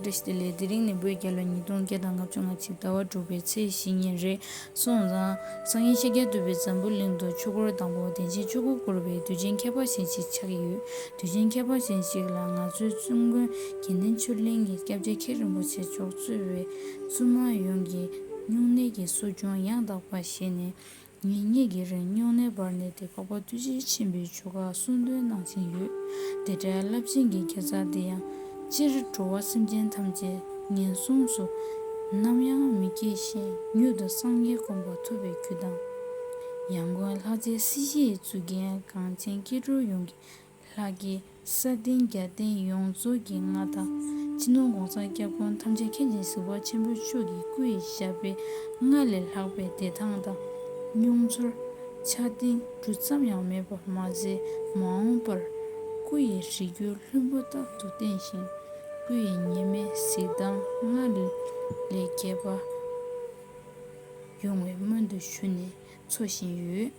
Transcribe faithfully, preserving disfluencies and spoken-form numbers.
བཀྲ་ཤིས་བདེ་ལེགས། དེ་རིང་ནི་བོད་རྒྱལ་ལོ་ཉིས་སྟོང་བརྒྱ་དང་ལྔ་བཅུ་ང་གཅིག་ཟླ་བ་དྲུག་པའི་ཚེས་བཞི་ཉིན་རེད། སོང་ཙང་། སངས་རྒྱས་ཤཱཀྱ་ཐུབ་པས་འཛམ་བུ་གླིང་དུ་ཆོས་འཁོར་དང་པོ་བདེ་ཆེན་ཆོས་འཁོར་བསྐོར་བའི་དུས་ཆེན་ཁྱད་པར་ཅན་ཞིག་ཆགས་ཀྱི་ཡོད། དུས་ཆེན་ཁྱད་པར་ཅན་ཞིག་ལ་ང་ཚོའི་བཙུན་དགོན་དགེ་ལྡན་ཆོས་གླིང་གི་སྐྱབས་རྗེ་མཁན་རིན་པོ་ཆེ་མཆོག་གཙོས་པའི་བཙུན་མ་ཡོངས་ཀྱིས་སྨྱུང་གནས་ཀྱི་གསོ་སྦྱོང་ཡང་དག་པ་བཞེས་ནས། ཉིན་གཉིས་ཀྱི་རིང་སྨྱུང་གནས་པར་གནས་ཏེ་འཕགས་པ་ཐུགས་རྗེ་ཆེན་པོའི་ཆོ་ག་གསུང་འདོན་གནང་བཞིན་ཡོད། དེ་འདྲའི་རླབས་ཆེན་གྱི་དགེ་རྩ་འདི་ཡང་སྤྱིར་འགྲོ་བ་སེམས་ཅན་ཐམས་ཅད་ངན་སོང་དུ་ནམ་ཡང་མི་སྐྱེ་ཞིང་མྱུར་དུ་སངས་རྒྱས་གོ་འཕང་ཐོབ་པའི་རྒྱུ་དང་། ཡང་སྒོས་ལྷ་རྫས་སྲིད་ཞིའི་གཙུག་རྒྱན་གངས་ཅན་སྐྱེ་འགྲོ་ཡོངས་ཀྱི་ལྷ་སྐལ་ས་སྟེང་རྒྱལ་བསྟན་ཡོངས་རྫོགས་ཀྱི་མངའ་བདག་སྤྱི་ནོར་༸གོང་ས་༸སྐྱབས་མགོན་ཐམས་ཅད་མཁྱེན་ཅིང་གཟིགས་པ་ཆེན་པོ་མཆོག་གི་སྐུ་ཡི་ཞབས་པད་སྔར་ལས་ལྷག་པའི་བདེ་ཐང་དང་མྱོང་ཚོར་ཆ་ལྡན་འབྲུ་ཙམ་ཡང་མེད་པ་མ་ཟད། མ་འོངས་པར་སྐུ་ཡི་རིགས་རྒྱུད་ལྷུན་པོ་ལྟར་དུ་བརྟན་ཞིང་། སྐུ་ཡི་ཉི་མའི་གཟིགས་སྟངས་སྔར་ལས་རྒྱས་པ་ཡོང་བའི་སྨོན་འདུན་ཞུ་ནས་འཚོ་བཞིན་ཡོད།